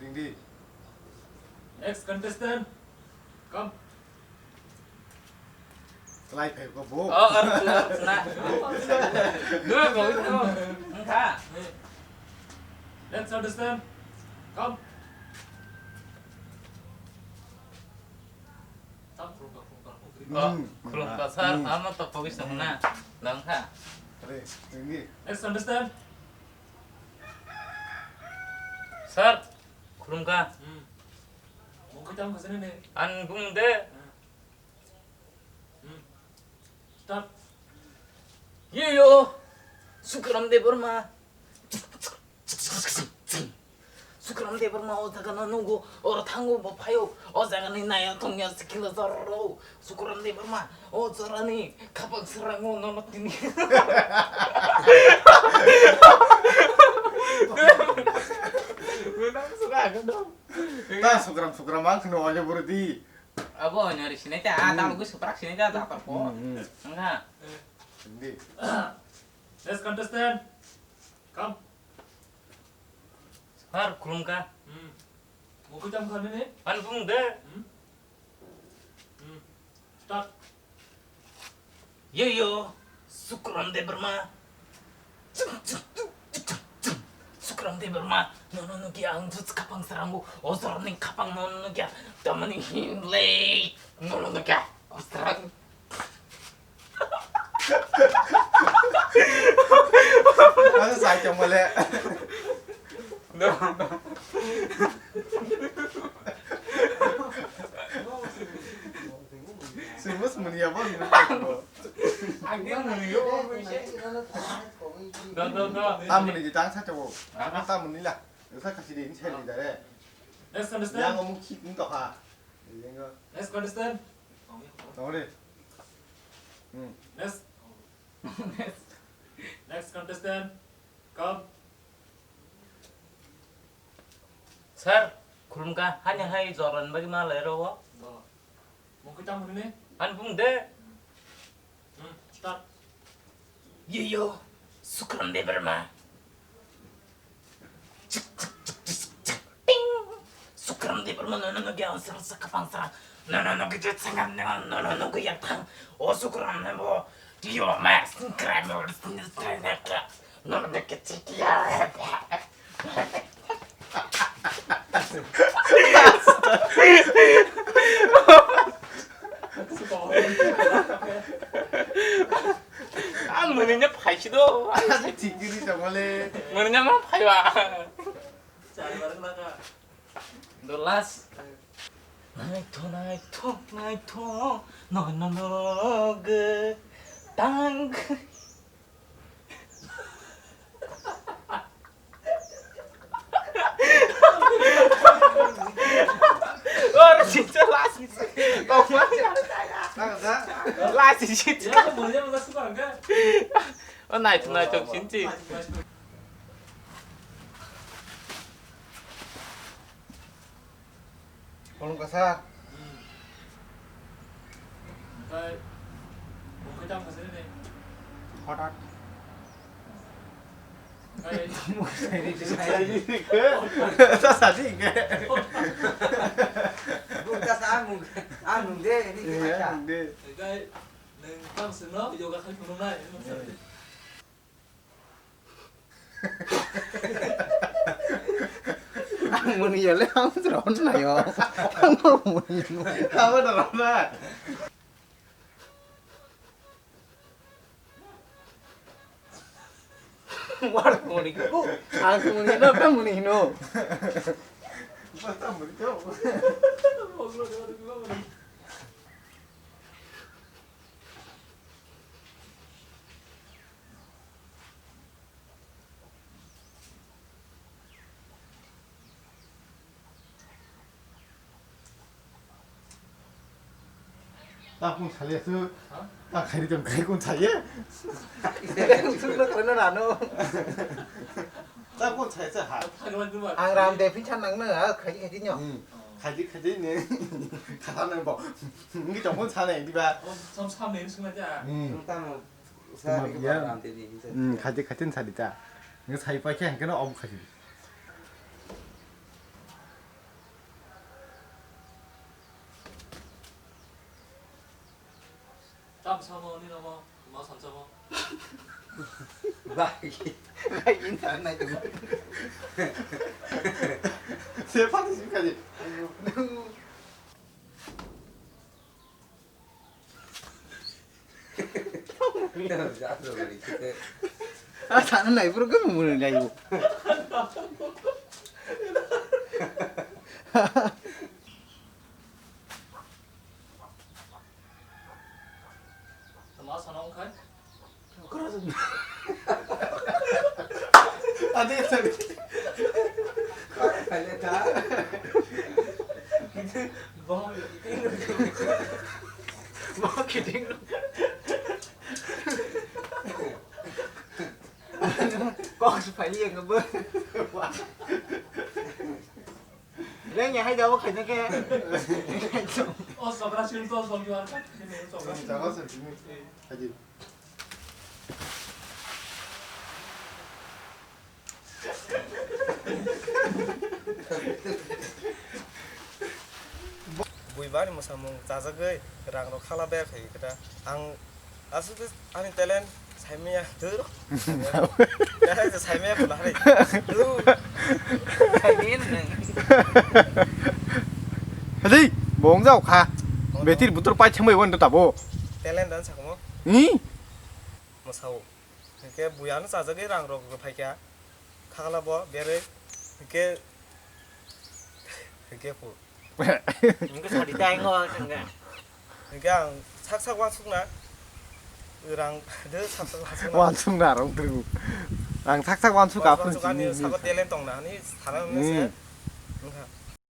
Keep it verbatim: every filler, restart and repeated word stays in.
Ringdi. Next contestant, come. Klai phai ko bo. Oh, or, or, na. Dua, bo, bo. Engkha. Next contestant, come. Tam khulumkha, khulumkha, khulumkha. Oh, hmm, khulumkha, hmm, sir. Hmm. Ano to pogis tong na. Langkha. Re, ringdi. Next contestant. Sir, khulumkha. Hmm. Mungkha tam khasane ne. An bung de. Hmm. Hmm. Start. Ye yo, Sukram Debbarma. Sukram Debbarma o jaga no nugo, oro thango bo phaio, o jaga ni naya tongya sikila zorro. Sukram Debbarma o jora ni khapang srango nono tini. Nang sura ga no. Ta Sukram Sukram ang khno ojo burdi. Abo oinori sinai ta, hmm, ta lugu suprak sinai ta, ta parko. Hmm, hmm. Engkha. Hindi. Next contestant. Come. Sir, khulumkha. Hmm. Mukui tam khani ne? An bung de. Hmm. Hmm. Start. Yo yo, Sukram Debbarma. Sukram Debbarma, nono nugya ang jut khapang srango, ojor ni khapang nono nugya, tamani hinle, nono nugya, osrang. Ano sai chong mole. No, no. Swimus muni abo ni. Ang dia muni yo. Do, do, do. Tamuni di tang sa chong. Tamuni la. Sa kasi di insel di dare. Next contestant. Yang omuk khik ni to ha. Yang. Next contestant. Tong de. Hmm. Next. Next contestant, come. Sir, khulumkha, hani hai joran bagwi ma lai rogo? Bo. Mukui tam hwnwi ne? Ani bung de. Hmm, start. Yo, yo, Sukram Debbarma. Ting! Sukram Debbarma nono nugya ang srang sa khapang srang. Nono nugya je sangam ne nono nugya thang. O Sukram ne bo. Yo mas kram. Nono nugya chikya. Ang mwnwi no phai si do. Thik gini chongmale. Mwnwi no ma phai ba. The last. Naitho, naitho, naitho, no, no, no, ge, tang. Ora, sincha, last, sincha. Kau mana? Last, sincha. Oh, naitho, naitho, sinchi. Kolom kasa. Oke, tang kasih ni. Hot, hot. Sa sadi ke. Bung kasa amung, amung de ni kasa. Amung de. Oke, neng tang seno yoga khai phunung nai. Ang muni ya le, ang ron na yo. Ang muni. Ang ron na. War muni ko. Ang muni na, ta muni no. Basta muni ko. Ta kung sale su. Ha? Ta khairi tong khai kung saye. Suk na khaina rano. Ta kung sai sa ha. Ang ram de phin chan nang na, khairi khairi nyo. Hmm. Khairi khairi ne. Khala nang bo. Ngi tong kung sa ne di ba. Oh, sam sam ne sung na ja. Hmm. Tamo. Sa ri ba ram de ni. Hmm, khairi khairi sa di ta. Ngi sai pa khe ang kena om khairi. Tam samo ni nomo, ma sam samo. Ba, ki. Kai in ta nai tu. Se pa tu ka di. A sana nai pura ke mu nai bu. Tama sana ongkhai. Ade, sorry. Bong kiting. Bong kiting. Kok supaya yang ngebel. Leng ya hai dawa khaina khe. O sabra sim to som yuar kha. Jaga sir, sini. Haji. Buibani mwsamung chajagwi rang rok khala ber khaikhe ta. Ang aswk ani talent saimaya duro. Talent saimaya pula hari. Hadi, bong jao kha. Betir butur pai thangbai wan tabo. Talent dan sakmo. Ni? Mwsao. Hingke buiano chajagwi rang rok rwphaikha. Khakla bo berwi. Hingke, hingke pu. Hingke sadi tai ngo sengga. Hingke ang sak sak wansukna. Rang de sak sak wansukna. Wansukna rang tu. Ang sak sak wansuk apun wansuk ani sini. Sabo talent tongna ani sana. Hmm.